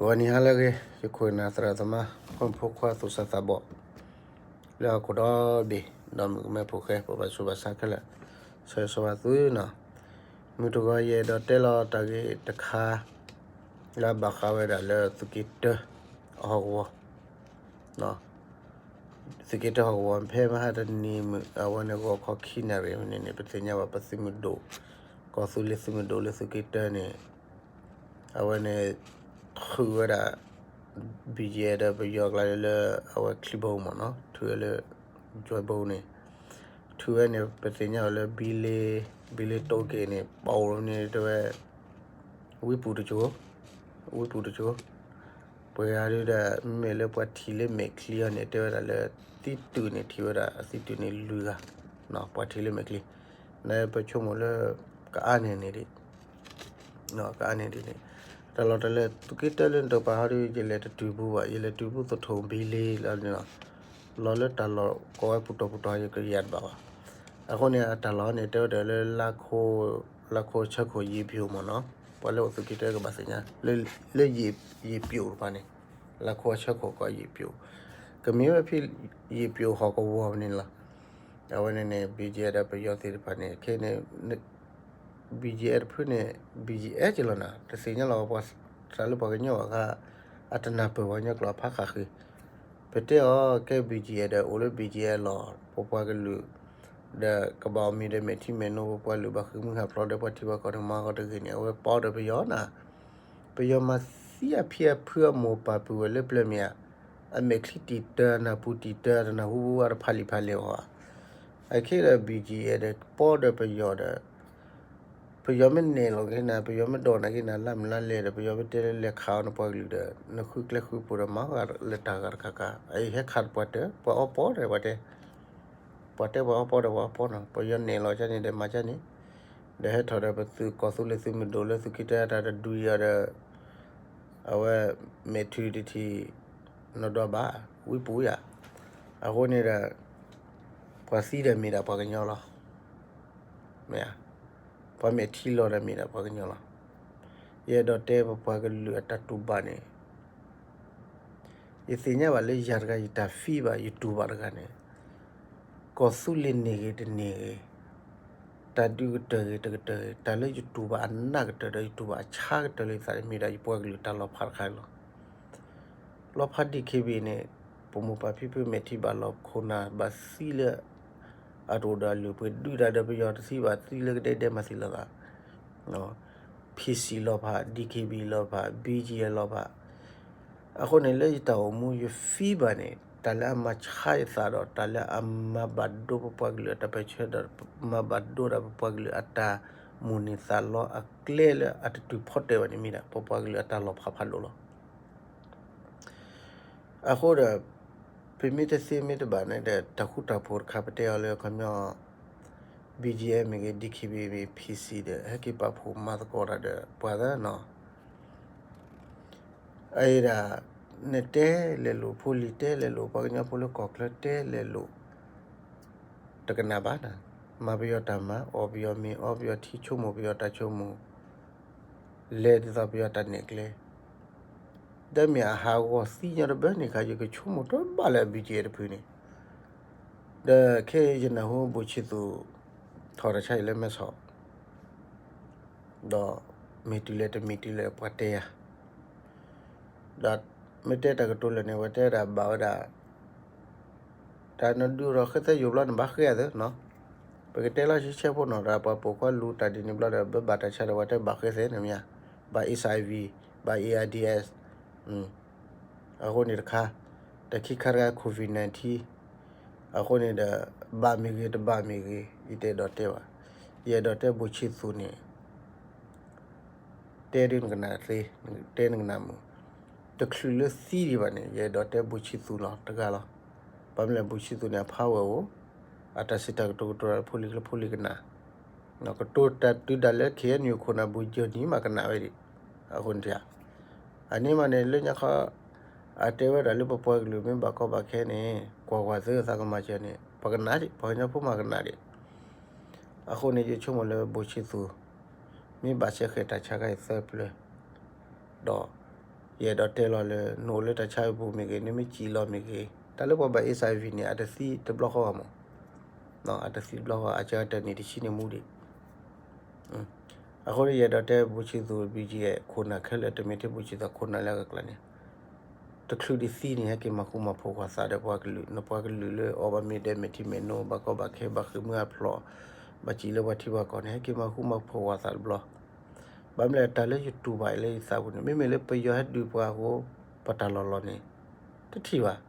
ဂီၤနံၤဟါလၢအဂ့ၤ ယခိၣ်နၢ်သရၣ်သမါ ဖိမုၣ်ဖိခွါသူၣ်စၢ်သးဘီၣ် လၢဟီၣ်ခိၣ်ဒီဘ့ၣ် ဒီးမုၣ်ကမဲဖိဃဲ ပှၤဘၣ်ဆူးဘၣ်ဆါခဲလၢာ် ဆၢဂ့ၤဆၢဝါသုနီၤ. မုၢ်တဂီၤယအဲၣ်ဒိးတဲလီၤတၢ်ဂ့ၢ်တခါ လၢအဘၣ်ဃးဝဲဒၣ်လၢသုးက့တၢအဟီၣ်ကဝီၤ သုးက့တၢဟီၣ်ကဝီၤ ဖဲမဟါတနံၤ အဝဲန့ၣ် ဂီၤခီခံနၣ်ရံၣ်န့ၣ်န့ၣ် ပသ့ၣ်ညါဘၣ်ပသုးမုၢ်ဒိၣ် ကီၢ်သူလ့ၤသုးမုၢ်ဒိၣ်လၢသုးက့တၢန့ၣ် အဝဲန့ၣ် ထုးဝဲဒၣ် ဘံၣ်ကၠံၣ်အဲၣ် ဒီးပယီၤကျါလၢ အဝဲချံဘိမ့ၢ်နီၤ ထုးဝဲလၢ ကၠွဲဘိန့ၣ် ထုးဝဲန့ၣ် ပသ့ၣ်ညါအီၤလၢ ဘံလ့ ဘံလ့တိက့ၤန့ၣ် ပအိၣ်န့ၣ်တဲဝဲ ဝံပူၤတကၠိ ဝံပူၤတကၠိ ပှၤဂၤဒုဒီး မ့မ့ၢ်လၢပှၤထံၣ်လၢမဲာ်ချံအီၤန့ၣ် တဲဝဲဒၣ်လၢ သံတုၤန့ၣ် ထံၣ်ဝဲဒၣ်အသံတုၤန့ၣ်လွံၢ်ဂၤ ပှၤထံၣ်လၢမဲာ်ချံ နပဆိကမိၣ်လၢ ကအါန့ၢ်န့ၣ်ဒံး ကအါန့ၢ်ဒံးန့ၣ် တၢ်လီၢ်တၢ်လၢသုးက့တၢလၢနတပၤဟီဒု ယလဲၤတတုၤဘူးဘၣ် ယလဲၤတုၤဘူးသထူၣ်ဘံလ့လီၤန့ၣ်လီၤ လီၤလၢတၢ်လီၢ်ကိးဝဲပူၤတီၤပူၤတီၤ ယကယၤတဘၣ်ဘၣ် အဃိန့ၣ် အတၢ်လီၢ်န့ၣ် တဲဝဲဒၣ်လၢ လါခိၣ်ဆၢခိၣ်ယံာ်ပျိၤမ့ၢ်နီၤ ပှၤလၢအိၣ်သုးက့တၢကဘၣ်သ့ၣ်ညါ လၢ လၢယံာ်ပျိၤတပၤန့ၣ် လါခိၣ်ဆၢခိၣ်ကီးယံာ်ပျိၤ ကမ့ၢ်ဝဲဖဲ ယံာ်ပျိၤဟီၣ်ကဝီၤန့ၣ်လီၤ အဝဲန့ၣ်န့ၣ် ဘံၣ်ကၠံၣ်အဲၣ် ဒီးပယီၤသ့ၣ်တဖၣ်န့ၣ် ခဲန့ၣ် ဘံၣ်ကၠံၣ်အဲၣ် တဖုန့ၣ် ဘံၣ်ကၠံၣ်အဲၣ် က့လီၤနၤ တသ့ၣ်ညါလီၤ ပှၤသးလၢပှၤကညီဘၣ်ဃး အတနၢ်ပၢၢ်ပှၤကညီကျိာ်အဖးဃၣ်ဃုာ် ပတဲအီၤ ကဲ ဘံၣ်ကၠံၣ်အဲၣ် ဒီးအိၣ်လၢ ဘံၣ်ကၠံၣ်အဲၣ် လီၤ ပပှၤကလုာ် ဒီးကဘၣ်အီၣ်မ့ၤဒီးမဲာ်ထံမဲာ်နိ ပပှၤကလုာ်ဘၣ်ဃ့ၢ်မှံဟးဖျိးဒီးပှၤထံပှၤကီၢ်န့ၣ် မၤကီတဂ့ၤန့ၣ် အဝဲပီဒီးပယီၤနၤ ပယီၤမၤသံအဖံအဖုအမိၢ်ပၢ်ပုၢ်ဝဲၢ်လၢပျၢၤမ့ၢ်ဧါ, အမဲာ်ချံတံာ်တၢ အနၢ်ပူၤတံာ်တၢ တနၢ်ဟူဝဲတဖးလံာ်ဖးလဲၢ်အီၤဧါ. အခဲဒီး ဘံၣ်ကၠံၣ်အဲၣ် ဒီးပီဒီးပယီၤဒီး ပယီၤမ့ၢ်နဲၣ်လီၤက့ၤနၤ ပယီၤမ့ၢ်ဒိးနၤက့ၤနၤ လၢမုၢ်လါလဲၣ်ဒီး ပယီၤမ့ၢ်တဲလၢလဲၤခးအီၤနပှၤကလုာ်ဒီး နဃုကျဲဃုပူၤဒီး မၤဂၤလၢတၢ်ဂၤတခါခါ အအံၤဟဲခးတပှၤတၢၢ် ပှၤအီပီဒီးပှၤတဲ ပှၤတဲပှၤအီပီဒီးပှၤအီပီနီၤ ပယီၤနဲၣ်လီၤကန့ၣ်ဒီးမၤကန့ၣ် ဒီးဟဲထီၣ်ဒီးပသုးကီၢ်သူလ့ၤသုးမုၢ်ဒိၣ်လၢသုးက့တၢတၢ်တဒုအီၤဒီး အဝဲ မဲာ်ထံတထံၣ် နီၢ်ဒီဘၣ် ဝံပူၤယၤ အဃိန့ၣ်ဒီး ပှၤသံဒီးမ့ၢ်ဒၣ်ပှၤကညီလီၤ. မ့ၢ်ဧါ, ပှၤမဲာ်ထံလီၤဒီးမ့ၢ်ဒၣ်ပှၤကညီလီၤ. ယအဲၣ်ဒိးတဲပပှၤကလုာ်အတၢ်တူၢ်ဘၣ်န့ၣ် ယသ့ၣ်ညါဘၣ်လၢယၤတဂၤယတၢ်ဖံးဘၣ် ယတူၢ်ဘၣ်တဂၤန့ၣ် ကီၢ်သူလ့ၤန့ၢ်ဂ့ၤတန့ၢ်ဂ့ၤ, တၢ်ဒုးကတၢၢ်ဂ့ၤတကတၢၢ်ဂ့ၤ တၢ်လၢယတူၢ်ဘၣ်အနးကတၢၢ်ဒီးယတူၢ်ဘၣ်အဆါကတၢၢ်လၢယသးန့ၣ် မ့ၢ်ဒၣ်ယပှၤကလုာ်တၢ်လီၤဖးတခါန့ၣ်လီၤ. လီၤဖး DKBA န့ၣ် ပမိၢ်ပၢ်ဖံဖုမဲာ်ထံဘၣ်လီၤ ခိၣ်နၢ်ဘၣ်သံလၢ အတအိၣ်ဒီးအလုၢ်အပှ့ၤ ဒုးတၢ်ဒီးပယီၤတသံဘၣ် သံလၢကဒဲဒဲမၤသံလိာ်သး PC လီၤဖး DKBA လီၤဖး BGF လီၤဖး အဃိန့ၣ် လၢယတၢ်အိၣ်မူယဖံးဘၣ်န့ၣ် တၢ်လၢအမၤဆါယသးဒီး တၢ်လၢအမၤဘၣ်ဒိပပှၤကလုာ်အတၢ်ပၢၢ်ဆၢဒီး မၤဘၣ်ဒိဒၣ်ပပှၤကလုာ်အတၢ်မိၣ်န့ၢ်သးလီအကျဲလၢအတတုၤဖီတဲာ်ဘၣ်န့ၣ်မ့ၢ်ဒၣ် ပပှၤကလုာ်အတၢ်လီၤဖးဖးဒိၣ်လီၤ. အဃိဒီး ပမ့ၢ်တသ့မ့ၢ်တဘၣ်န့ၣ်ဒီး တၢ်ဃူတၢ်ဖိးတခါပတဲအီၤလၢခီပညီ BGF မ့ၢ်ဂ့ၤ DKBA မ့ၢ် PC ဒီး ဟဲက့ၤပာ်ဖှိၣ်မၤသကိးတၢ်ဒီး ပှၤသၢနီၤ အအံၤဒၣ် နတဲလဲၤလိာ် ဖိလံၤတဲလဲၤလိာ် ပှၤကညီဖိလၢကီၢ်ချၢတဲလဲၤလိာ် တကနၣ်ဘၣ်နၤ, မၤပယီၤတၢ်မၤ အီၣ်ပယီၤမ့ၤ အီပယီၤထံ ဆိကမိၣ်ပယီၤတၢ်ဆိကမိၣ် လဲၤဒ်သိးပယီၤတၢ်နဲၣ်ကျဲ ဒီးမ့ၢ်အဟးဂီၤသံညီတဘျီန့ၣ်ခါ ယကဆိကမိၣ်တဘၣ်လၢအ BGF တဖုန့ၣ် ဒီးခဲအံၤယနၢ်ဟူဘိၣ်ဆံသူး ထီၣ်တၢ်ဆါအံၤလၢမဲဆီး ဒီးမ့ၢ်တုၤလဲၣ်တမ့ၢ်တုၤလဲၣ်ပှၤတဲယၤ ဒီးမ့ၢ်တဲတၢ်ကတိၤလၢာ်န့ၣ် ပှၤတဲဒၣ်ဘၣ်ဝဲဒၣ် တၢ်နဒုးထီၣ်ဃဲသဲယိာ်ဘျီန့ၣ် ဘၣ်ဃ့အသးနီၤ, ပကတဲလီၤဆံဆဲဖိနီၤ ဒီးပှၤပိာ်ခွါလူၤတၢ်ဒ်န့ၣ်ဘျီဒီး ဘၣ်တၢ်ဆါဒီး ပှၤတဲဘၣ်ဃ့သဲန့ၣ်မ့ၢ်ဧါ, ဘၣ် HIV, ဘၣ် AIDS, အဃိန့ၣ်တခါ, တၢ်ခံခါတခါ COVID nineteen, အဃိန့ၣ်ဒီး ဘၣ်မ့ၢ်ဂ့ၤ တဘၣ်မ့ၢ်ဂ့ၤ ယတအဲၣ်ဒိးတဲဘၣ်, ယအဲၣ်ဒိးတဲဘိၣ်ဆံသူးန့ၣ် တဲဒ်နကနၣ်သ့, တဲနကနၣ်မုာ်, တချုးလၢသံဒံးဘၣ်န့ၣ် ယအဲၣ်ဒိးတဲဘိၣ်ဆံသူးလီၤ တဂၤလီၤ. ဘၣ်မနုၤလဲၣ် ဘိၣ်ဆံသူးန့ၣ် အ power အိၣ်, အတၢ်စံးတၢ်ကတိၤကတိၤတၢ်လၢဖိလံၤကျိဖိလံၤကနၣ်, ကတိၤတၢ်တုၤဒၣ်လဲာ် KNU ခိၣ်နၢ်ဘိၣ်ယၢ်နံၤမးကနၣ်ဝဲဒံး, အဃိန့ၣ် အန့ၣ်မးန့ၣ် လၢညါခီ အတဲဝဲဒၣ်လၢပပှၤကလုာ်မ့ၢ်ဘၣ်ကီဘၣ်ခဲန့ၣ် ကွၢ်ကွၢ်သုသးကမၤစၢၤန့ၣ် ပှၤကနၣ်ဒံး ပှၤကညီဖိမးကနၣ်ဒံး, အဃိန့ၣ် ယဆိကမိၣ်လၢဘိၣ်ဆံသူး မ့ၢ်ဘၣ်ဆဲဃဲၤတၢ်ဆါခါအံၤသၢပျၢၤ, ဒီး ယအဲၣ်ဒိးတဲလီၤလၢ နအိၣ်လၢတၢ်ဆါဟံၣ်ပူၤမ့ၢ်ဂ့ၤ, နမ့ၢ်စံၣ်လီၤမ့ၢ်ဂ့ၤ, တၢ်လၢပှၤဘၣ် HIV န့ၣ် အတသံတဘျီဃီဘၣ်မး, အတသံတဘျီဃီ, အစှၤတၢၢ်နံၣ်တဆံန့ၣ်မူဒံး. အဃိန့ၣ် ယအဲၣ်ဒိးတဲ ဘူၣ်ဆံသူး ဘံၣ်ကၠံၣ်အဲၣ် ခိၣ်နၢ်ခဲလၢာ် တမ့ၢ်ထဲဘူၣ်ဆံသူး ခိၣ်နၢ်လၢအဂၤကျါန့ၣ် တချုးဒံးသံန့ၣ် ဟဲက့ၤမၤဃူမၤဖိးကွၢ်သးဒီးပှၤကလုာ်, နပှၤကလုာ်လၢအီၣ်ဘၣ်မ့ၤဒဲး မဲာ်ထံမဲာ်နိ, ဘၣ်ကီဘၣ်ခဲ, ဘၣ်ဃ့ၢ်မှံဟးဖျိး, ဘၣ်စံၣ်လၢပှၤထံပှၤကီၢ်န့ၣ် ဟဲက့ၤမၤဃူမၤဖိးကွၢ်သးတဘျီ. ဘၣ်မနုၤလဲၣ်, တၢ်လၢယတူၢ်ဘၣ်လၢယသးပူၤန့ၣ် မ့မ့ၢ်လၢပယီၤဟဲဒုးပှၤအဃိ ပတၢ်လီၢ်လီၤန့ၣ် တထံၣ်ဘၣ်.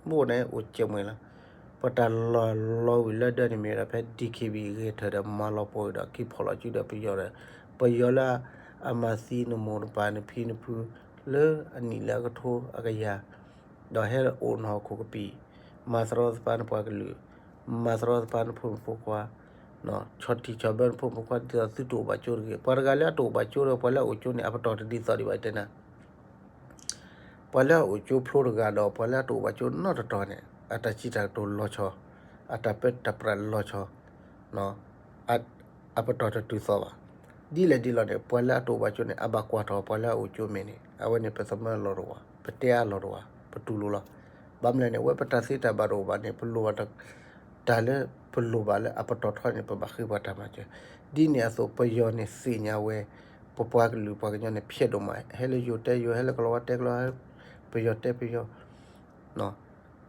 မ့ၢ်အိၣ်န့ၣ် အိၣ်ကဲးမွဲလီၤ. ပတၢ်လီၢ်လီၤဝံၤလၢဒၢးန့ၣ်မ့ၢ်ဝဲဒၣ်ဖဲ DKBA ဂဲၤထၢၣ်ဒီး မၤလီၤပှီၢ်ဒီး က့ၤဖီၣ်လီၤစုဒီးပယီၤဒီး ပယီၤလၢအမၤသံနမိၢ်နပၢ်နဖံနဖု လၢအနံၣ်လၢအကထိအကယၤ, ဒီးဟဲအိၣ်နဟီၣ်ခိၣ်ကပံာ်, မၤသရီသပၤနပှၤကလုာ်, မၤသရီသပၤနဖိမုၣ်ဖိခွါ, ဆီၣ်တံၢ်ဆီၣ်ဘၢနဖိမုၣ်ဖိခွါ ဒ်သိးသုတအိၣ်ဘၣ်ကၠိတဂ့ၤ. ပှၤတဂၤလၢအတအိၣ်ဘၣ်ကၠိဒီး ပှၤလၢအအိၣ်ကၠိန့ၣ် အပတီၢ်တဒ်သိးဒံးဘၣ်တဲနၤ ပှၤလၢအအိၣ်ကၠိဖျိတဂၤဒီး ပှၤလၢအတအိၣ်ဘၣ်ကၠိနီတတီၤန့ၣ် အတၢ်စံးတၢ်ကတိၤလီၤဆီ, အတၢ်ပၢတၢ်ပြးလီၤဆီ, အပတီၢ်တတုၤသီဘၣ်. ဒ်လဲၣ်ဒ်လဲၣ်န့ၣ် ပှၤလၢအတအိၣ်ဘၣ်ကၠိန့ၣ် အဘၣ်ကွၢ်ထီၣ်ပှၤလၢအအိၣ်ကၠိမဲာ်န့ၣ် အဝဲန့ၣ်ပသမၢလီၤတဝၢ်, ပတဲအါလီၤတဝၢ်, ပတူၢ်လိာ်လီၤ. ဘၣ်မနုၤလဲၣ်န့ၣ် အဝဲပတၢ်သ့တၢ်ဘၣ်တအိၣ်ဘၣ်န့ၣ် ပလိၣ်ဘၣ် တၢ်လၢပလိၣ်ဘၣ်လၢအပတီၢ်ထီန့ၣ် ပဘၣ်ဃ့ပှၤတၢ်မၤစၢၤ. ဒ်န့ၣ်အသိး ပယီၤန့ၣ်သ့ၣ်ညါဝဲ ပပှၤကလုာ်ပှၤကညီန့ၣ် ဖျဲးဒိၣ်မး, ဟဲလၢယိၤတဲယိၤ, ဟဲလၢကလီၤဝါတဲကလီၤဝါ, ပယီၤတဲပယီၤ,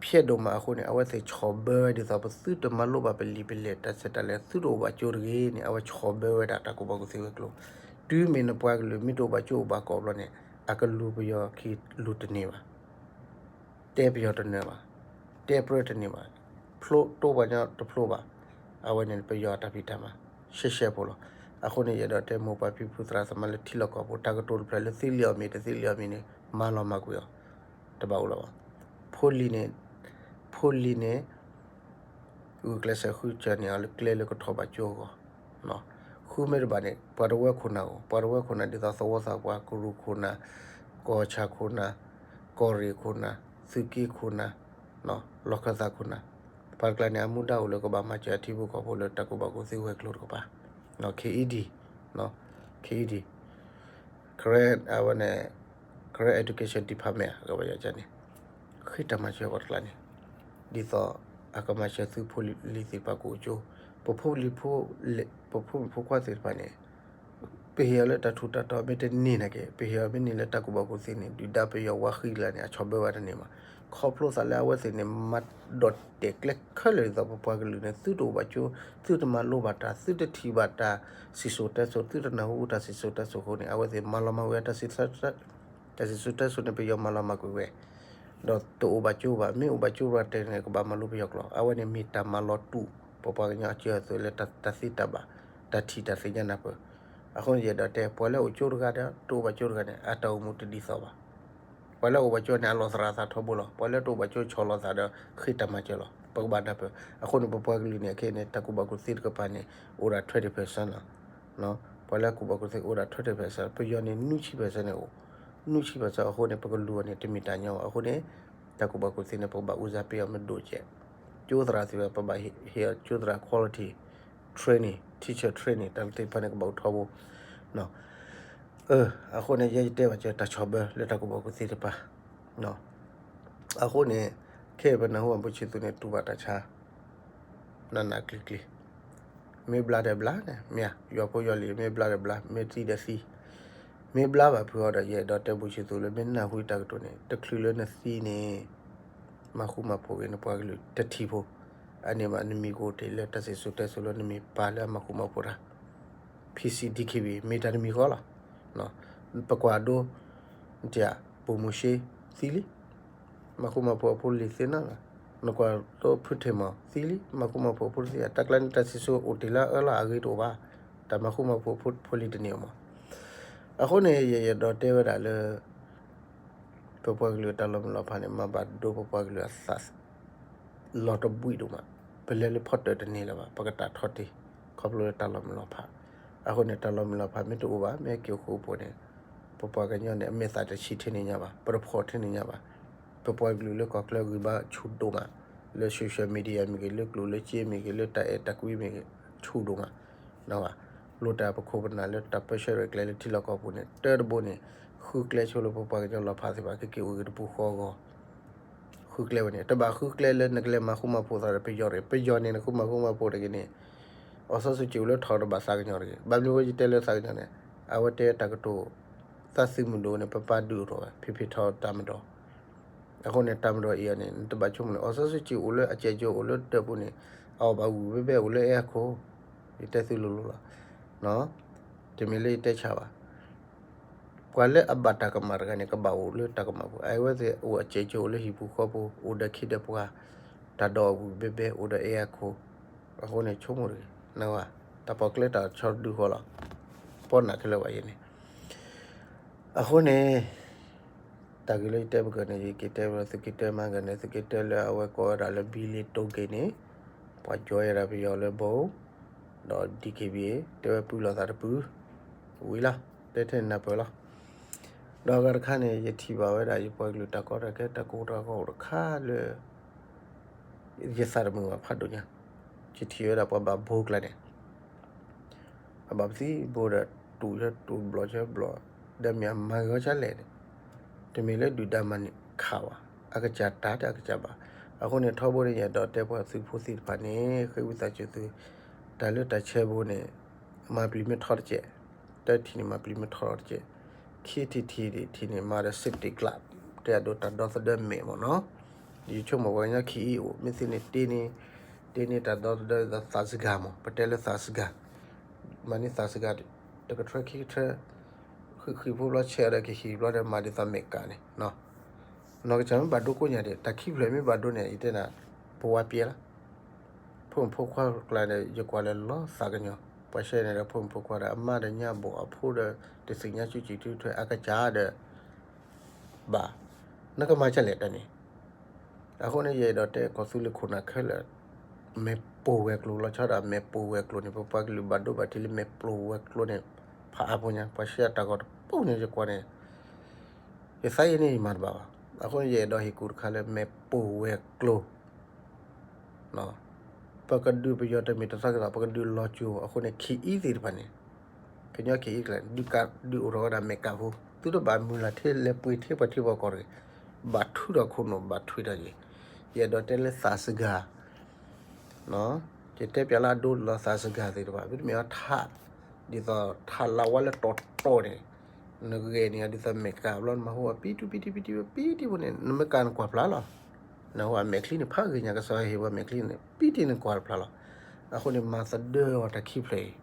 ဖျဲးဒိၣ်မးအဃိန့ၣ် အဝဲသ့ၣ်ဆီၣ်ဘၢဝဲဒ်သိး ပသုတမၤလိဘၣ်ပလံာ်ပလဲၢ်တၢ်ဆဲးတၢ်လၢ သုတအိၣ်ဘၣ်ကၠိတဂ့ၤန့ၣ် အဝဲဆီၣ်ဘၢဝဲဒၣ်တၢ်ကူၣ်ဘၣ်ကူၣ်သ့ဝဲၤကျိၤ. တုၤမ့ၢ်နပှၤကလုာ်မ့ၢ်တအိၣ်ဘၣ်ကၠိအိၣ်ဘၣ်ကီၢ်ဘျီန့ၣ် အကလူၤပယီၤခံလူၤတန့ၢ်ဘၣ်. တဲပယီၤတနၢၤဘၣ်, တဲပြၢတန့ၢ်ဘၣ်, ဖျိတိပှၤကညီတဖျိဘၣ်. အဝဲန့ၣ်ပယီၤအတၢ်ဖံးတၢ်မၤ ရှဲရှဲဖိလီၤ. အဃိန့ၣ် ယအဲၣ်ဒိးတဲမိၢ်ပၢ်ဖံဖုသရၣ်သမါလၢထံလီၢ်ကီၢ်ပူၤ တၢ်ကတိၤတဖျၢၣ်လၢသ့လံာ်အီၤမ့ၢ်တသ့လံာ်အီၤမ့ၢ်န့ၣ် မၤလီၤမၢ်ကွံာ်အီၤ, တဘၣ်အိၣ်လၢၤဘၣ်. ဖိလံၤန့ၣ်, ဖိလံၤန့ၣ် ဂုာ်ကျဲးစၢးဃုစၢၤန့ၢ်အီၤလၢကျဲလၢကထီၣ်ဘၣ်ကၠိအဂီၢ်, ဃုမ့ၢ်တဘၣ်န့ၣ် ပှၤတဝၢခိၣ်နၢ်အိၣ်, ပှၤတဝၢခိၣ်နၢ်ဒ်သိးသဝီသးပှၢ်, ကရူၢ်ခိၣ်နၢ်, ကီၢ်ဆၣ်ခိၣ်နၢ်, ကီၢ်ရ့ၣ်ခိၣ်နၢ်, သုးက့ခိၣ်နၢ်, လီၢ်ခၢၣ်သးခိၣ်နၢ်, ပှၤတကျါန့ၣ် အမူဒါအိၣ်လၢကဘၣ်မၤစၢၤအထံဖိကီၢ်ဖိလၢတၢ်ကူၣ်ဘၣ်ကူၣ်သ့ဝဲၤကျိၤတကပၤ, KED, KED, Karen အဝဲန့ၣ် Karen Education Department အကဘၣ်ယၤန့ၣ် ဃ့တၢ်မၤစၢၤပှၤတကျါန့ၣ် ဒ်သိးအကမၤစၢၤသုဖိလံၤသ့ၣ်တဖၣ်ကအိၣ်ကၠိ, ပဖိလံၤဖိ, ပဖိမုၣ်ဖိခွါသ့ၣ်တဖၣ်န့ၣ် ပဟ့ၣ်အီၤလၢတၢ်ထူးတၢ်တီၤမ့ၢ်တန့ၢ်နာ်က့ ပဟ့ၣ်အီၤမ့ၢ်န့ၢ်လၢတၢ်ကူၣ်ဘၣ်ကူၣ်သ့န့ၣ် ဒုၣ်ဒါပယီၤဝါဃံလၤန့ၣ် အဆီၣ်ဘၢဝဲတန့ၢ်ဘၣ်. ခီဖျိသးလၢအဝဲသ့ၣ်န့ၣ် မၤဒီးတဲာ်ကျဲခဲလၢာ်ဒ်သိးပပှၤကလုာ်န့ၣ် သုတအိၣ်ဘၣ်ကၠိ, သုတမၤလိဘၣ်တၢ်, သုတထံၣ်ဘၣ်တၢ်စံၣ်စိၤတဲစိၤ, သုတနၢ်ဟူတၢ်စံၣ်စိၤတဲစိၤအဃိန့ၣ် အဝဲသ့ၣ်မၤလီၤမၢ်ဝဲတၢ်စံၣ် တၢ်စံၣ်စိၤတဲစိၤန့ၣ် ပယီၤမၤလီၤမၢ်ကွံာ်ဝဲ, ဒီးတအိၣ်ဘၣ်ကၠိဘၣ်, မ့ၢ်အိၣ်ဘၣ်ကၠိဘၣ်တဲန့ၣ် ကဘၣ်မၤလိပယီၤကျိာ်, အဝဲန့ၣ်မ့ၢ်တၢ်မၤလီၤတူာ် ပပှၤကညီအစၢၤအသွဲၣ်လၢတၢ်သ့တၢ်ဘၣ်, တၢ်ထံၣ်တၢ်သ့ၣ်ညါနၢ်ပၢၢ်. အဃိန့ၣ်ယအဲၣ်ဒိးတဲ ပှၤလၢအအိၣ်ကၠိတဂၤဒီး တအိၣ်ဘၣ်ကၠိတဂၤန့ၣ် အတၢ်အိၣ်မူတဒ်သိးဘၣ်. ပှၤလၢအအိၣ်ဘၣ်ကၠိန့ၣ် အလီၢ်သရၣ်သးထီဘိလီၤ. ပှၤလၢတအိၣ်ဘၣ်ကၠိဆီၣ်လီၤသးဒီး ဃ့တၢ်မၤစၢၤလီၤ. ပကဘၣ်နၢ်ပၢၢ်. အဃိန့ၣ် ပပှၤကလုာ်န့ၣ် အခဲအံၤန့ၣ် တၢ်ကူၣ်ဘၣ်ကူၣ်သ့တကပၤန့ၣ် အိၣ်ဒၣ် twenty percent လီၤ. ပှၤလၢအကူၣ်ဘၣ်ကူၣ်သ့အိၣ်ဒၣ် twenty percent, ပယီၤန့ၣ် နွံဆံ percent န့ၣ်အိၣ်, နွံဆံ percent အဃိန့ၣ် ပကလူၤအီၤန့ၣ် တမ့ၢ်တၢ်ညီဘၣ်. အဃိန့ၣ် တၢ်ကူၣ်ဘၣ်ကူၣ်သ့န့ၣ် ပကဘၣ်အူစၢ်ပ့ၤအီၤမ့ၢ်ဒိၣ်ကဲး, ကၠိသရၣ်သ့ၣ်တဖၣ် ပဘၣ်ဟ့ၣ်အီၤကၠိသရၣ် quality training, teacher training တၢ်သ့ၣ်တဖၣ်န့ၣ် ကဘၣ်အိၣ်ထီဘိ အဃိန့ၣ် ယဲယတဲဘၣ်စၢၤတၢ်ဆီၣ်ဘၢလၢတၢ်ကူၣ်ဘၣ်ကူၣ်သ့တကပၤ. အဃိန့ၣ် ခဲအံၤပနၢ်ဟူဘၣ်ဘူၣ်ဆံသူးန့ၣ် တူၢ်ဘၣ်တၢ်ဆါ နးနးကျံၤကျံၤ, မ့ၢ်ဘျါဒီးဘျါန့ၣ် မ့ၢ်ယွၤဖိယွၤလံၤ, မ့ၢ်ဘျါဒီးဘျါ, မ့ၢ်သံဒီးသံ, မ့ၢ်ဘျါဘၣ်ဖုးအီၤဒီး ယအဲၣ်ဒိးတဲဘူၣ်ဆံသူးလၢ မ့ၢ်နၢ်ဟူတၢ်ကတိၤန့ၣ် တချုးလၢနသံန့ၣ် မၤဃူမၤဖိးက့ၤနပှၤကလုာ်တထံၣ်ဖိ, အန့ၣ်မး နမံၤကအိၣ်တ့ၢ်လၢတၢ်စံၣ်စိၤတဲစိၤလၢနမံၤပာ်လၢအမၤဃူမၤဖိးတၢ်, PC DKB မ့ၢ်တၢ်တမံၤဃီလီၤ. ပကွၢ်ဒိ နတၢ် ပိာ်မုၣ်ရှ့ သံလံ, မၤဃူမၤဖိးအဖိလံၤသ့နီၢ်နီၢ်, နကွၢ်ဒိဖုထ့ၣ်မီၤသံလံ, မၤဃူမၤဖိးအဖိလံၤသ့, တၢ်ကျါန့ၣ် တၢ်စံၣ်စိၤအိၣ်တ့ၢ်လၢအအၢလီၤအဂ့ၤတအိၣ်ဘၣ်, တၢ်မၤဃူမၤဖိးအဖိလံၤတန့ၢ်အီၤမး. အဃိန့ၣ် ယအဲၣ်ဒိးတဲဝဲဒၣ်လၢ ပပှၤကလုာ်အတၢ်လီၤမုၢ်လီၤဖးန့ၣ် မၤဘၣ်ဒိပပှၤကလုာ်အသး လီၤတဘှံးဒိၣ်မး, ပလဲၤလၢဖီတၢၣ်တန့ၢ်လၢၤဘၣ်, ပကတၢ်ထီတ့ၢ် ခီဖျိလၢတၢ်လီၤမုၢ်လီၤဖး. အဃိန့ၣ် တၢ်လီၤမုၢ်လီၤဖးမ့ၢ်တအိၣ်ဘၣ် မ့ၢ်ဟဲက့ၤအိၣ်ဃူအိၣ်ဖိးန့ၣ် ပပှၤကညီန့ၣ် အမဲာ်သၣ်တဆံၣ်ထဲန့ၣ်ညါဘၣ်, ပတဖှီၣ်ထဲန့ၣ်ညါဘၣ်. ပပှၤကလုာ်လၢကီၢ်ချၢဂံၢ်ဘါဆူၣ်ဒိၣ်မး, လၢ social media မ့ၢ်ဂ့ၤ, လၢကျိၣ်လၢစ့မ့ၢ်ဂ့ၤ, လၢတၢ်အဲၣ်တၢ်ကွံမ့ၢ်ဂ့ၤ, ဆူၣ်ဒိၣ်မး လိၣ်တၢ်ပခိၣ်ပနၢ်လၢတၢ်ပၢဆှၢရဲၣ်ကျဲၤလၢထံလီၢ်ကီၢ်ပူၤန့ၣ် တၢတဘိန့ၣ် ဃုကျဲဆိလၢပပှၤကညီလီၤဖးသ့ၣ်တဖၣ် ကက့ၤအိၣ်ဂ့ၤတပူၤဃီအဂီၢ်, ဃုကျဲဝဲန့ၣ် တဘၣ်ဃုကျဲလၢနကလဲၤမၤဃူမၤဖိးသးဒီးပယီၤတဂ့ၤ. ပယီၤန့ၣ် နဃူမၤဃူမၤဖိးတဂ့ၤန့ၣ် အီၣ်စီဆူၣ်ကၠံၣ်အိၣ်လၢထီၣ်တဘၣ်သးကညီၤတဂ့ၤ. ဘၣ်မနုၤဝဲယတဲလၢသးကညီၤန့ၣ် အဝဲတဲတၢ်ကတိၤ သးသုးမုၢ်ဒိၣ်န့ၣ် ပပၢ်ဒုးအိၣ်ထီၣ်ဝဲ ဖံဖံထီတၢ်မၤဒီး အဃိန့ၣ် တၢ်မၤဒီးအံၤန့ၣ် နတဘၣ်ဆိကမိၣ်န့ၣ် အီၣ်စီဆူၣ်ကၠံၣ်အိၣ်လၢအစဲးကၠိအိၣ်လၢဒၢးပူၤန့ၣ် အအီၣ်ဘၣ်ဝံၣ်ဘဲဘဲအိၣ်လၢအဲအခိၣ်, ယတဲသုလိၤလိၤလီၤ. တမ့ၢ်လၢယတဲဆါဘၣ်. ပှၤလၢအဘၣ်တၢ်ကမၣ်တဂၤန့ၣ် ကဘၣ်အိၣ်လၢတၢ်ကမၣ်ပူၤ, အဝဲသ့ၣ်အိၣ်အစဲးကၠိအိၣ်လၢဟံၣ်ပူၤဃီပူၤ အိၣ်ဒီးခ့ဒီးပှၤ, တၢ်ဒီးအဝံၣ်ဘဲဘဲအိၣ်ဒီးအဲအခိၣ်, အဃိန့ၣ်ဆိကမိၣ်တဂ့ၤ, နဝဲ, တၢ်ပီာ်ကျဲတၢ်ဆီတဒုဃီလီၤ. ပီၣ်နၢ်ခဲလၢာ်ဘၣ်ယဲန့ၣ် အဃိန့ၣ် တၢ်ဂ့ၢ်လၢယတဲပကၢၢ်န့ၣ် ယက့ၤတဲဝဲလၢသုက့ၤတဲမၤဂၤန့ၣ် သုက့ၤတဲလၢအဝဲကိးဝဲဒၣ်လၢ ဘံလ့တိက့ၤန့ၣ် ပှၤကၠီဝဲဒၣ်ပယီၤလၢဘိ, ဒီး DKBA တဲဝဲပုၢ်လိာ်သးတပုၢ်, ဝံၤလီၤ, တဲထဲနၢ်ပၢၢ်လီၤ. ဒီးအဂၤတခါန့ၣ် ယထံၣ်ဘၣ်ဝဲဒၣ် ယပှၤကလုာ်တၢ်ကီတၢ်ခဲ တၢ်ကီတၢ်ခဲအိၣ်တခါလၢ ယသးတမုာ်ဘၣ်ဖးဒိၣ်ညါ, ယထံၣ်ဝဲဒၣ်ပှၤဘၣ်ဘိကျါန့ၣ် အဘၣ်ပသံၣ်ဘိဒီး တူၢ်ဆၢတူၢ်ဘျီၣ်ဆၢဘျီၣ်, ဒီးမ့ၢ်အမၤဂ့ၤအီၤဆၢလဲၣ်န့ၣ်, တမ့ၢ်လၢဒုၣ်ဒါမၤန့ၣ်ခးဝဲ, အကစၢ်တၢ်တၢ်အကစၢ်ဘၣ်. အဃိန့ၣ် ထီဘိန့ၣ် ယအဲၣ်ဒိးတဲပှၤသုးဖိသ့ၣ်တဖၣ်န့ၣ် ဃ့ဝံသးစူၤသု, တၢ်လၢတၢ်ဆဲဘိန့ၣ် မၤပျံၤမ့ၢ်ထီတကဲး, တၢထံၣ်န့ၣ် မၤပျံၤမ့ၢ်ထီထီတကဲး, ခံထံၣ်တထံၣ်န့ၣ် မၤဒီး safety glove တဲအဒိ တၢ်ဒီသဒၢမဲာ်မ့ၢ်နီၤ. ယဆိကမိၣ်ပှၤကညီခံအံၤအိၣ် မ့ၢ်သ့န့ၣ်တ့န့ၣ် တ့န့ၢ်တၢ်ဒီသဒၢသးစဂၤမ့ၢ် ပတဲလၢသးစဂၤ, မၤန့ၢ်သးစဂၤ တကထၢခံကထၢ, ဃံးဃံးဖိဘျီဆဲးဒီးကဟံၣ်ဘျီဒီးမၤဒ်သိးမဲာ်ကးန့ၣ်, နီၢ်ကစၢ်မ့ၢ်ဘၣ်ဒိကိးညါဒံး တၢ်ခံဖျၢၣ်မ့ၢ်ဘၣ်ဒိန့ၣ် ယတဲနၤ ပဝဲပျဲလီၤ. ဖိမုၣ်ဖိခွါကျါန့ၣ် ယကွၢ်လၢလီၤသးကညီၤ, ပှၤဆှၢန့ၣ်ဒီးဖိမုၣ်ဖိခွါဒီး အမါဒီးညၣ်ဘိၣ်အဖိဒီး တသ့ၣ်ညါစုစံၣ်ထူထွဲ အကစၢ်ဒီး ဘၣ်, နကမၤဒ်လဲၣ်တၢ်န့ၣ်. အဃိန့ၣ် ယအဲၣ်ဒိးတဲကီၢ်သူလ့ၤခိၣ်နၢ်ခဲလၢာ်, မဲာ်ပိာ်ဝဲၤကျိၤ လီၤဆီဒၣ်မဲာ်ပိာ်ဝဲၤကျိၤန့ၣ် ပပှၤကလုာ်ဘၣ်ဒိဘၣ်ထံးလၢမဲာ်ပိာ်ဝဲၤကျိၤန့ၣ် ဖးအါဖိညါ ပှၤဆှၢတၢ်ဂီၤတပူၤန့ၣ် ယကွၢ်န့ၣ် ယသးယဲန့ၣ်ယမၤတဘၣ်ဘၣ်. အဃိန့ၣ် ယအဲၣ်ဒိးဟ့ၣ်ကူၣ်တခါလၢ မဲာ်ပိာ်ဝဲၤကျိၤ ပကဒုးပယီၤတမ့ၢ်တသီကသီ ပကဒုးလီၤကၠိၤ အဃိန့ၣ် ခ့အံသ့ၣ်တဖၣ်န့ၣ် ကညီခ့အံကျါ ဒုးကးဒုးအိၣ်ထီၣ်ဝဲဒၣ်မဲာ်ကးဖိ သုတဘၣ်မုၢ်လၢ်ထဲလဲၤပှ့ၤထဲပှၤထံပှၤကီၢ်တဂ့ၤ, ဘၣ်ထုးထီၣ်ခိၣ်နူာ်ဘၣ်ထုးထီၣ်က့ၤ, ယအဲၣ်ဒိးတဲလၢသးစဂၤ ယတဲပျးလၢအဒိလီၤသးစဂၤသ့ၣ်တဖၣ် သုတမ့ၢ်အီထး ဒ်သိးထးလၢဝဲလၢတီတီန့ၣ် နဂဲၤန့ၢ်အီၤဒ်သိးမဲာ်ကးဘျီ နမၤဟူအပံတူပံတံပံတံပံတံဖိန့ၣ် နမ့ၢ်ကးနကွၢ်ဖျါလီၤ. နဟူအမဲာ်ချံန့ၣ် ဖးဂ့ၤညါကစီဟ့ၣ်ဝဲမဲာ်ချံန့ၣ် ပံတံနကွၢ်တဖျါလီၤ. အဃိန့ၣ် မၤသဒၢအီၤတၢ်ခံဖျၢၣ်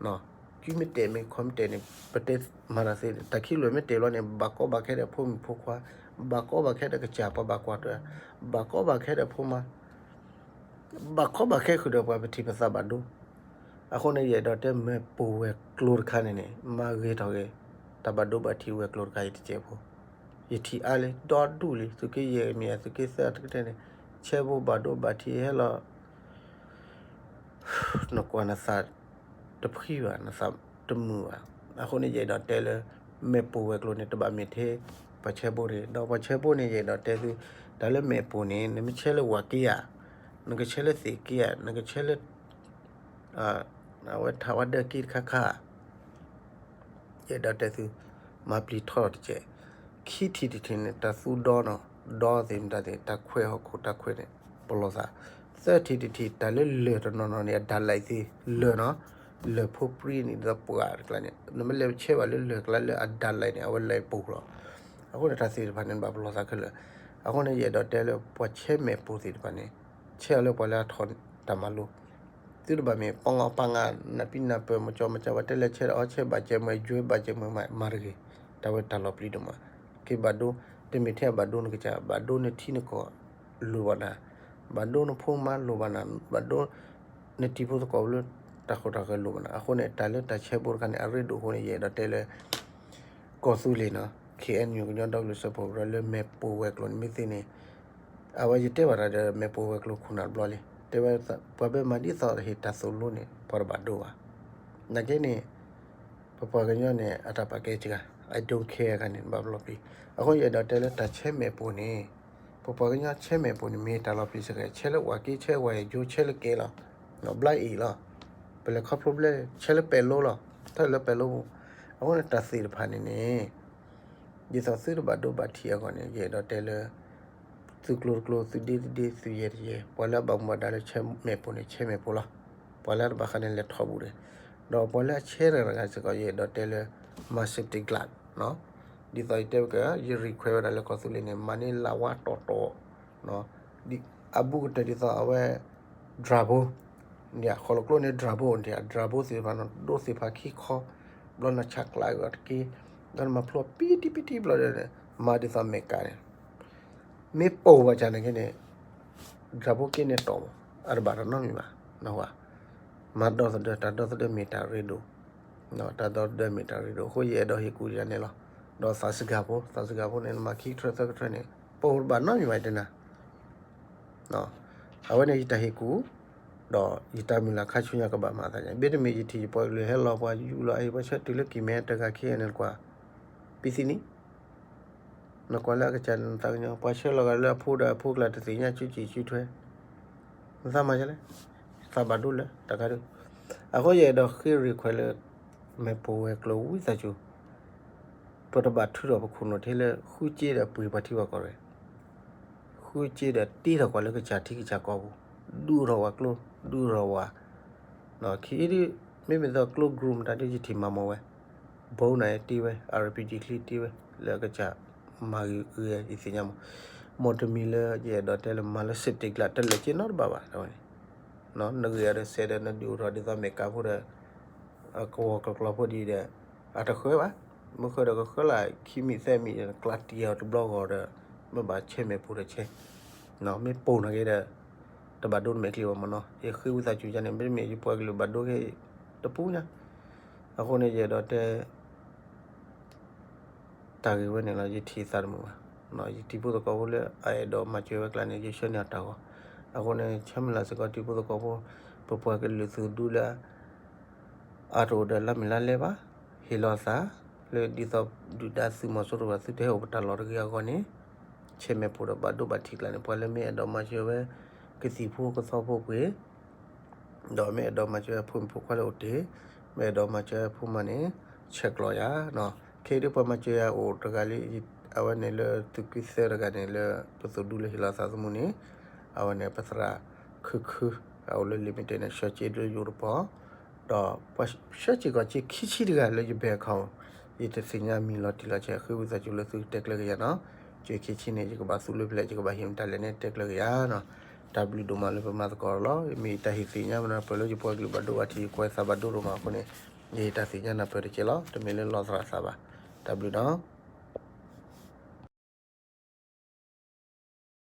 အံၤ ကုမ့ၢ်တဲာ်မ့ၢ်ခီမ့ၢ်တဲာ်န့ၣ် ပတဲမၤတၢ်သ့န့ၣ် တၢ်ခံဖျၢၣ်မ့ၢ်တဲာ်ဘျီန့ၣ် ဘၣ်ကီဘၣ်ခဲဒီးဖိမုၣ်ဖိခွါ, ဘၣ်ကီဘၣ်ခဲဒီးကစၢ်ပှၤဘၣ်ကွၢ်ထွဲ, ဘၣ်ကီဘၣ်ခဲဒီးဖိမါ ဘၣ်ကီဘၣ်ခဲဃုာ်ဒီးပှၤပထံၣ်ပသးဘၣ်ဒိ. အဃိန့ၣ် ယအဲၣ်ဒိးတဲမဲာ်ပိာ်ဝဲၤကျိၤတခါန့ၣ်န့ၣ် မၤဂ့ၤထီၣ်ဂ့ၤ တၢ်ဘၣ်ဒိဘၣ်ထံးဝဲၤကျိၤတခါအံၤတစဲးဖိ, ယထံၣ်အါလံ ဒီဒူၣ်လံ သုးက့ယဲၢ်မ့ၢ် သုးက့သၢတကတဲန့ၣ် ဆဲဘိဘၣ်ဒိဘၣ်ထံးဟဲလီၤ နကွၢ်နသးတဖှံဘၣ် နသးတမုာ်ဘၣ်. အဃိန့ၣ် ယအဲၣ်ဒိးတဲလၢ မဲာ်ပိာ်ဝဲၤကျိၤန့ၣ် တဘၣ်မ့ၢ်ထဲ ပှၤဆဲဘိတဂ့ၤ. ဒီးပှၤဆဲဘိန့ၣ် ယအဲၣ်ဒိးတဲသု တၢ်လၢမဲာ်ပိာ်န့ၣ် နမ့ၢ်ဆဲလၢဝၤက့ဧါ, နကဆဲလၢသ့ၣ်က့ဧါ, နကဆဲလၢ အဝဲထးဝဲဒၢက့တခါခါ ယအဲၣ်ဒိးတဲသု မၤပျံၤထီၣ်တစဲး, ခံထံၣ်တထံၣ်န့ၣ် တၢ်သူဒီနီၤ, ဒီသ့ၣ်မတၤသ့ၣ် တၢ်ခွဲးဟီၣ်ခိၣ်တၢ်ခွဲးန့ၣ် ပလီၢ်သး, သၢထံၣ်တထံၣ် တၢ်လၢလၢၢ်တနီၤနီၤန့ၣ် အဒၣ်လဲာ်သ့ လၢၢ်နီၤ, လၢၢ်ဖိပြံန့ၣ် ဒီးပှၤတကျါန့ၣ် နမ့ၢ်လဲၤဆဲဘၣ်လၢလၢၢ်ကျါလၢအဒၣ်လဲာ်န့ၣ် အဝဲလဲၤပိာ်လီၤ. အဃိန့ၣ် တၢ်သ့ၣ်တဖၣ်န့ၣ် ဘၣ်ပလီၢ်သးခဲလၢာ်. အဃိန့ၣ် ယအဲၣ်ဒိးတဲလၢ ပှၤဆဲမဲာ်ပိာ်သ့ၣ်တဖၣ်န့ၣ် ဆဲအီၤလၢပှၤလၢအထီၣ်တၢ်မၤလိ သုတဘၣ်မ့ၢ်ပှၤငီၢ်ပှၤငါ် နၢ်ပံနၢ်ပၢၢ် မကၠီမကၠီ ပှၤတဲလဲၤဆဲဒီးအီၤ ဆဲဘၣ်ကဲမွဲ ယွဲဘၣ်ကဲမွဲ မၤတဂ့ၤ, တၢ်ဝဲတၢ်လီၤပျံၤဒိၣ်မး, က့ၤဘၣ်ဒိ, တမ့ၢ်ထဲအဘၣ်ဒိနကစၢ် ဘၣ်ဒိနထံနကီၢ် လိၣ်ဘၣ်နၤ, ဘၣ်ဒိနဖိနမါလိၣ်ဘၣ်နၤ, ဘၣ်ဒိ နတံၤဖိသကိးလၢ တၢ်ဃိတၢ်ဃၢၤလိၣ်ဘၣ်နၤ. အဃိန့ၣ် တၢ်လၢတၢ်ဆဲဘိတခါန့ၣ် အရ့ဒိၣ်အဃိန့ၣ် ယအဲၣ်ဒိးတဲလၢ ကီၢ်သူလ့ၤနီၤ ခ့ၣ်အဲၣ်ယူၣ် ကညီဒီကလုာ်စၢဖှိၣ်ကရၢလၢမဲာ်ပိာ်ဝဲၤကျိၤန့ၣ် မ့ၢ်သ့န့ၣ် အဝဲယတဲဘၣ်တၢ်ဒီး မဲာ်ပိာ်ဝဲၤကျိၤခိၣ်နၢ်တဘျီလံ. တဲဝဲ ပှၤဘၢမၤဒ်သိးဟ့ၣ်တၢ်သိၣ်လိန့ၣ် ပှၤတဘၣ်ဒိဘၣ်. နာ်က့န့ၣ် ပပှၤကညီန့ၣ် အတၢ်ပာ်ကဲစှၤ I don't care အခါန့ၣ် ဘၣ်ပလီၢ်ပံၤ. အဃိယအဲၣ်ဒိးတဲလၢတၢ်ဆဲမဲာ်ပိာ်န့ၣ် ပပှၤကညီဆဲမဲာ်ပိာ်န့ၣ် မ့ၢ်တၢ်လီၤပျံၤစ့ၢ်ကီး ဆဲလၢဝၤက့ ဆဲဝၤယိၤ ဆဲလၢကဲလီၤ. ဘျါအံၤလီၤ. ပလဲၤခီဖျိဘျဲ ဆဲလၢပဲၤလိလီၤ. တၢ်လၢပဲၤလိပူၤ. အဃိန့ၣ်တၢ်သ့ၣ်တဖၣ်န့ၣ်န့ၣ် ဒ်သိးသုတဘၣ်ဒိဘၣ်ထံးအဂီၢ်န့ၣ် ယအဲၣ်ဒိးတဲလၢ သုကျိတကျိ သုဒ့တဒ့ သုယဲတယဲ ပှၤလၢအဘၣ်မူဘၣ်ဒါလၢဆဲမဲာ်ပိၢ်န့ၣ် ဆဲမဲာ်ပိၢ်လီၤ. ပှၤလၢတဘၣ်ဃးန့ၣ်လဲၤထီၣ်ဘူးဒီး ဒီးပှၤလၢအဆဲတဂၤတဂၤစ့ၢ်ကီး ယအဲၣ်ဒိးတဲလၢ မၤ safety glove ဒ်သိးယတဲဝဲက ယ request ဝဲဒၣ်လၢကီၢ်သူလ့ၤန့ၣ် မၤန့ၢ်လၢဝါတီတီ အဘူးကတၢၢ်ဒ်သိးအဝဲ drapeau န့ၣ် ဃီၤလီၤကျိန့ၣ် drapeau န့ၣ် drapeau သ့ၣ်တဖၣ်န့ၣ် ဒိသ့ၣ်တဖၣ်ခံခီ ဘျီနဆးကျးဂီၤတက့ၢ် ဒီးနမၤဖျိပံတံပံတံဘျီဒီး မၤဒ်သိးအမဲရကၤန့ၣ် မ့ၢ်ပိၢ်ဘၣ်ကန့ၣ်က့န့ၣ် drapeau က့န့ၣ်တီၢ်မး အတဘၣ်တၢ်နီတမံၤဘၣ် နဝဲ မၤဒီသဒၢ တၢ်ဒီသဒၢမ့ၢ်တၢ်ရ့ဒိၣ် တၢ်ဒီသဒၢမ့ၢ်တၢ်ရ့ဒိၣ် အဃိယအဲၣ်ဒိးဟ့ၣ်ကူၣ်ယၤန့ၣ်လီၤ. ဒီးသးစဂၤဖိ သးစဂၤဖိန့ၣ် နမၤခံကထၢသၢကထၢန့ၣ် ပိၢ်တဘၣ်နီတမံၤဘၣ်တဲနၤ အဝဲန့ၣ်ယတၢ်ဟ့ၣ်ကူၣ် ဒီးယတၢ်မုၢ်လၢ်ခါဆူညါကဘၣ်မၤသးန့ၣ် မ့တမ့ၢ်ယထံၣ်ယပှၤကလုာ်ဟဲလီၤပှၤယူၢ်လီၤအံၤ ပှၤဆၢတုၤလၢကံၢ်မဲတဂၤခံဂၤန့ၣ်တကွၢ် ပံသံနံၤ နကွၢ်လၢအကစၢ်န့ၣ် နသးကညီၤ ပှၤဆှၢလီၤဂာ်လၢအဖိဒီးအဖိကျါတသ့ၣ်ညါစုစ့ၣ်စုထွဲ နသးမၤဒ်လဲၣ် သးဘၣ်ဒိလၢတၢ်ခါဒု အဃိယအဲၣ်ဒိးဃ့ request လၢ မဲာ်ပိၢ်ဝဲၤကျိၤဝံသးစူၤ ပတဘၣ်ထုးထီၣ်ပခိၣ်နူာ်ထဲလၢ ဃုစ့ဒီးပှ့ၤပှၤထံပှၤကီၢ်ရ့ၣ် ဃုစ့ဒီးတ့ထီၣ်ကွၢ်လၢကစၢ်ထံကစၢ်ကီၢ်ပူၤ ဒုးထီၣ်ဝဲကျိ ဒုးထီၣ်ဝဲ ခံအံၤဒ် မ့မ့ၢ်သိးကျိ groom မတၤဒ်ယထံၣ်မၤမီၢ်ဝဲ ဘိနၤတ့ဝဲ RPG ချံတ့ဝဲ လၢအကစၢ်မၤဂ့ၤဂ့ၤယသ့ၣ်ညါမး မ်တမံၤလၢယအဲၣ်ဒိးတဲလၢမၤလၢ safety glove တလဲၤက့နီတဘၣ်ဘၣ် တဝဲန့ၣ် နဂ့ၤအီၤဒီးစဲးဒီးနဒုးအိၣ်ထီၣ်ဒ်သိးမဲာ်ကးဖိဒီး ကဝီၤကျီကျီဖိဒ်ဒီး အတဃၢဘၣ် မ့ၢ်ဃၢဒီးကဃၢလၢခံမံၤသဲမံၤ ကျးတံၢ်အီၤတဘျီဂီၤဒီး မ့ၢ်ဘၣ်ဆဲမဲာ်ပိၢ်ဒီးဆဲ မ့ၢ်ပိၢ်နၤက့ဒီး တဘၣ်ဒိတမဲာ်ချံဘၣ်မနီၤ ယဃ့ဝံသးစူၤယါန့ၣ် မ့တမ့ၢ်ယပှၤကလုာ်ဘၣ်ဒိက့ၤ တပူၤညါ အဃိန့ၣ်ယအဲၣ်ဒိးတဲ တၢ်ဂ့ၢ်ဝဲန့ၣ်လီၤ ယထံၣ်သးတမုာ်ဘၣ် ယတံၤဖိသကိးဖိလၢအအဲၣ်ဒိးမၤစၢၤဝဲကျါန့ၣ် ယဆှၢန့ၢ်အီၤတၢ်ဂီၤ အဃိန့ၣ် ဆၢမုၢ်လၢ်စ့ၢ်ကီးတံၤဖိသကိးဖိ ပပှၤကလုာ်သုးဒူလၢ အတအိၣ်ဒီးလါမ့ၢ်လါလဲဘၣ် ဟ့ၣ်လီၤသး လၢဒ်သိးဒုၣ်ဒါသုးမီၤစိရိၤဘၣ်သုတဟဲအိၣ်ပတၢ်လီၢ်တဂ့ၤအဂီၢ်န့ၣ် ဆဲမဲာ်ပိၢ်ဒီးဘၣ်ဒိဘၣ်ထံးကျါန့ၣ် ပှၤလၢမ့ၢ်အဲၣ်ဒိးမၤစၢၤဝဲ ကသံၣ်ဖိကသီဖိပှ့ၤ ဒီးမ့ၢ်အဲၣ်ဒိးမၤစၢၤဝဲဖိမုၣ်ဖိခွါလၢအိၣ်တ့ၢ် မ့ၢ်အဲၣ်ဒိးမၤစၢၤဝဲဖိမါန့ၣ် ဆဲးကျိးယၤ ခဲအံၤဒ်ပှၤမၤစၢၤယၤအိၣ်တဂၤလံ အဝဲန့ၣ်လၢသုးက့သၢတဂၤန့ၣ် လၢပသိၣ်ဒူလၢဟ့ၣ်လီၤသးသမူန့ၣ် အဝဲန့ၣ်ပသရၣ်ခုခု အအိၣ်လၢ limited န့ၣ် ဆှၢစ့ဒိယိၤတပီၤ ဒီးပှၤဆှၢစ့ၢ်ကီးစ့ခံဆံတဂၤလၢယ bank account ယတသ့ၣ်ညါမံၤလီၤတံၢ်လီၤဆဲး ဃ့ဝံသးစူၤလၢသုကတဲကျၢၤက့ၤယၤနီၤ စ့ခံဆံန့ၣ် ယကဘၣ်သူလၢဖဲလဲၣ် ယကဘၣ်ဟ့ၣ်မတၤလဲၣ်န့ၣ် တဲကျၢၤက့ၤယၤနီၤ တၢ်ဘျုးဒိၣ်မးလၢပမၤသကိးလီၤ မ့ၢ်ယတၢ်ဟ့ၣ်သ့ၣ်ညါမနုၤပၢၢ်လၢယပှၤကလုာ်ဘၣ်ဒိဘၣ်ထံး ယကွၢ်သးဘၣ်ဒိဒိၣ်မးအဃိန့ၣ် ယဟ့ၣ်တၢ်သ့ၣ်ညါနၢ်ပၢၢ်တက့ၢ်လီၤ တမ့ၢ်လၢလီၤသရၣ်သးဘၣ် တၢ်ဘျုးနီၤ